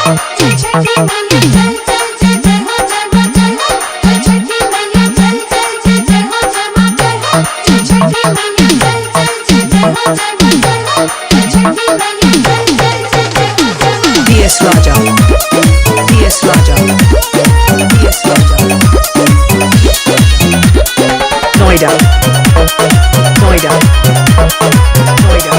हो जय छठी मैया चल चल जय जय हो जय मां जय हो जय छठी मैया चल चल जय जय हो जय मां जय हो जय छठी मैया चल चल जय जय हो जय मां जय हो जय छठी मैया चल चल जय जय हो जय मां। DS Raja. DS Raja. DS Raja. Noida. Noida. Noida.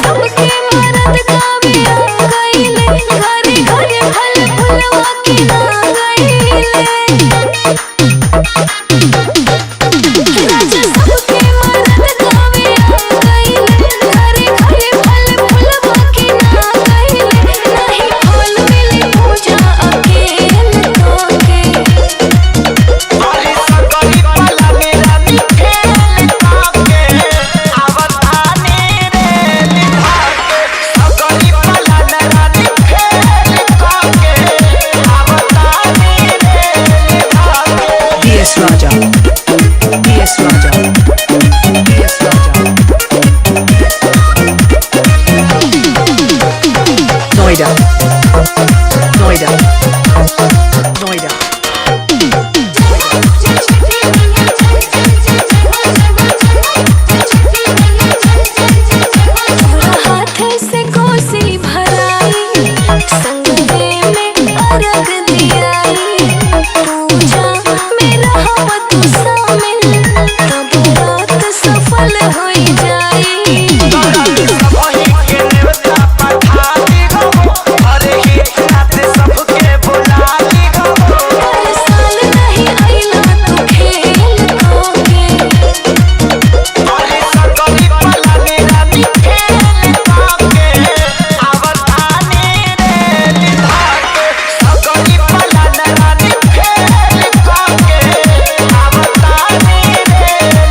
सबके मरद कावे आ गइले, घरे घरे फल फुलवा के ना गइले। राजा सबके मरद कावे आ गइले, घरे घरे फल फुलवा के ना गइले। नाही फल मिले पूजा अकेल तोके। अरे सकरी पलानी रानी खेल काके आवतानी रे निभाके सकरी पलानी रानी खेल काके आवतानी रे निभाके। DS Raja. DS Raja. DS Raja. Noida. Noida. Noida. जय छठी मैया चल चल जय जय हो जय मां जय हो जय छठी मैया चल चल जय जय हो। तोरा हाथ से कोसी भराई, संगवे में अर्घ दियाई, पूजा में रहब तू शामिल, तब व्रत सफल होई जाई। सबही के नेवता पठाती हो अरे ही रात सबके बुलाती हो। हर साल नहीं आइला तू खेल कोके। अरे सकरी पलानी रानी खेल काके आवतानी रे निभाके सकरी पलानी रानी खेल काके आवतानी रे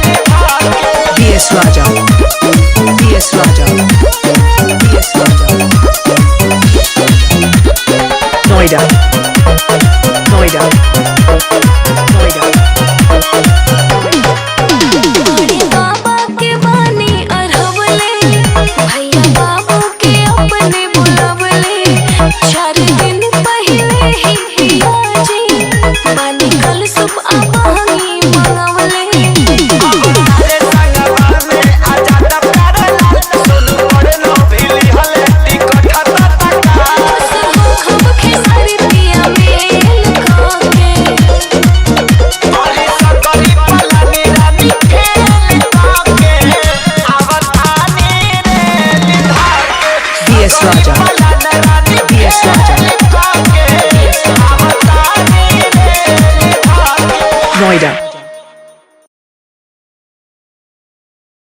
निभाके। DS Raja. DS Raja. DS Raja. Noida. Noida. Noida. बड़े बाबा के बानी अरहवले, भैया बाबू के अपने बुलावले, 4 दिन पहले ही पियाजी बानी कल सुबह आवांगी मंगावले। अरे संगवा में आजादा प्यारा लाल सोनू बड़े नो भीली हले टिकट हता तका। बस हो खब खेसारी पिया मेल कोके। अरे सकरी पलानी रानी खेल काके आवतानी रे निभाके DS Raja. पलानी रानी DS Raja. खेल काके आवतानी रे निभाके। Noida.